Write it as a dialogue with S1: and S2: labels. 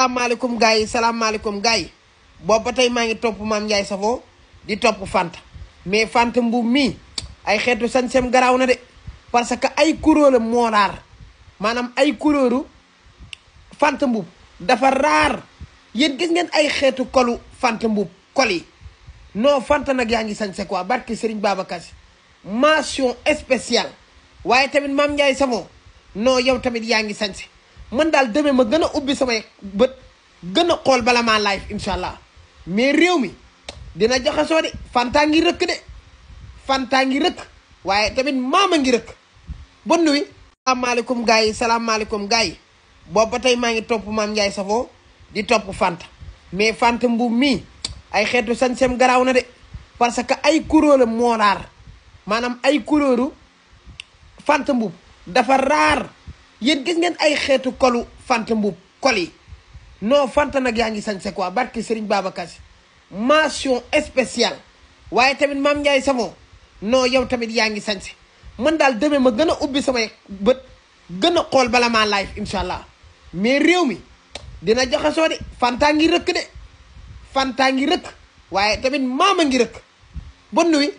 S1: salaamaaleykum gars yi salaamaaleykum gars yi boobu ba tey maa ngi topp Mame Ndiaye Savon di topp Fanta mais Fanta mbuub mii ay xeetu sañsem garaaw na de parce que ay couleur moo raar maanaam ay couleuru Fanta mbuub dafa raar yéen gis ngeen ay xeetu kolu Fanta mbuub kol yi non Fanta nag yaa ngi sañse quoi barki Serigne Babacar Sy mention spéciale waaye tamit Mame Ndiaye Savon non yow tamit yaa ngi sañse man daal demee ma gën a ubbi samay bët gën a xool bala maa live incha allah mais réew mi dina jaxasoo de Fanta ngi rëkk de Fanta ngi rëkk waaye tamit maama ngi rëkk bonne nuit. salaamaaleykum gars yi salaamaaleykum gars yi boobu ba tey maa ngi topp Mame Ndiaye Savon di topp Fanta mais Fanta mbuub mii ay xeetu sañsem garaaw na de parce que ay couleur moo raar maanaam ay couleuru Fanta mbuub dafa raar. yéen gis ngeen ay xeetu kolu Fanta mbuub kol yi non Fanta nag yaa ngi sañse quoi barki Serigne Babacar Sy mention spéciale waaye tamit Mame Ndiaye Savon non yow tamit yaa ngi sañse man daal demee ma gën a ubbi samay bët gën a xool bala maa live incha allah mais réew mi dina jaxasoo de Fanta ngi rëkk de Fanta ngi rëkk waaye tamit maama ngi rëkk bonne nuit.